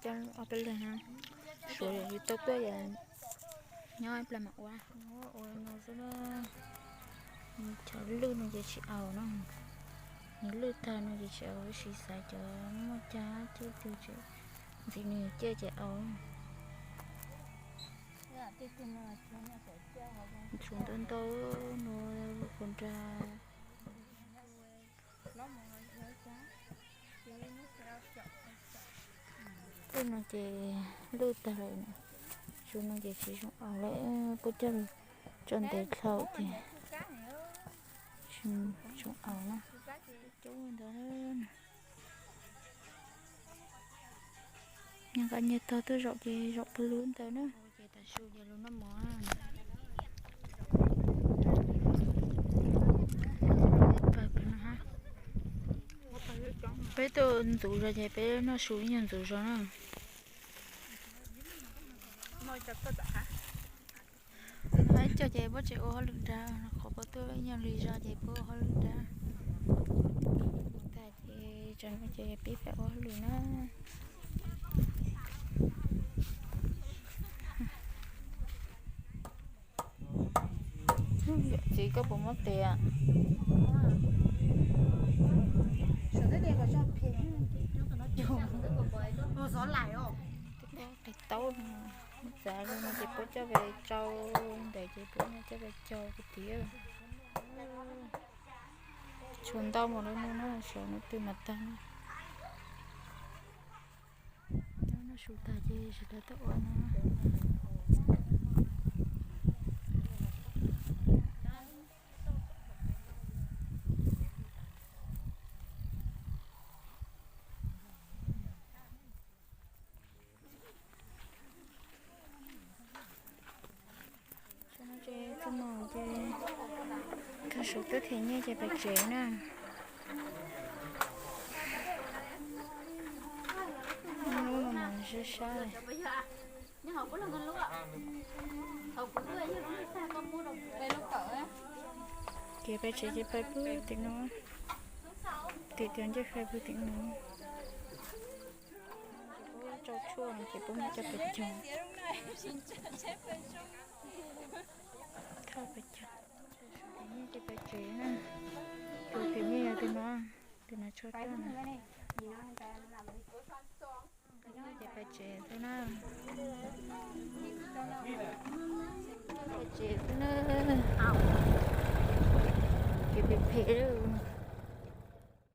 Coj ob peb leeg na, suav yus tau tuaj yam nyob ib plag mam ua. Ua no xwb na. Cov lwj no ces tsis aus na. Nws lwj tag no ces tsis aus, tab sis xav cov muaj cab cab twg ces ntxim nws ciaj ces aus. Tsuas ntau ntau no, kuv nra. Lwj no ces lwj tag lawm na. Tsuas no ces tsis zoo aus lawm, puab coj tso ntev dlhau ces tsis zoo aus na. Coob ntawd, nyias nqa nyias tog tuaj zaum ces zaum pawg lug ntawd na. Ces tav su ces lug noj mov. Peb tuaj ntxuv zog ces peb noj su ib nyuag ntxuv zog na. Ib co ces puab tseem ua hauj lwm nrad, qhov puab tuaj ib nyuag li zog ces puab ua hauj lwm nrad. Tag ces tsam no ces peb pab ua hauj lwm na. Yawm txiv koj puas muab tes? Qis taub no, txav zoo no ces puab coj pes tsau ntawd ces puab coj pes cau puag tim. Tshuav ntau mus lawm no na, saum no twg mas tag na. Noj su tag ces sawv daws tuaj ua no. Txuj no ces kawg suav tuaj them nyiaj ces pais tsev na. Lub no mas sab sab li. Ces pais tsev ces pais pw tim no, tim tias ncej fais pw tim no. Puab tsau tshuaj no ces puab muab coj pes cog. Thauj pes cog. Ces pais tsev na. Tus tim nyiaj yog tus no, tus no tsau tshuaj na. Ces pais tsev xwb na. Pais tsev xwb na. Kev phem phem lawm.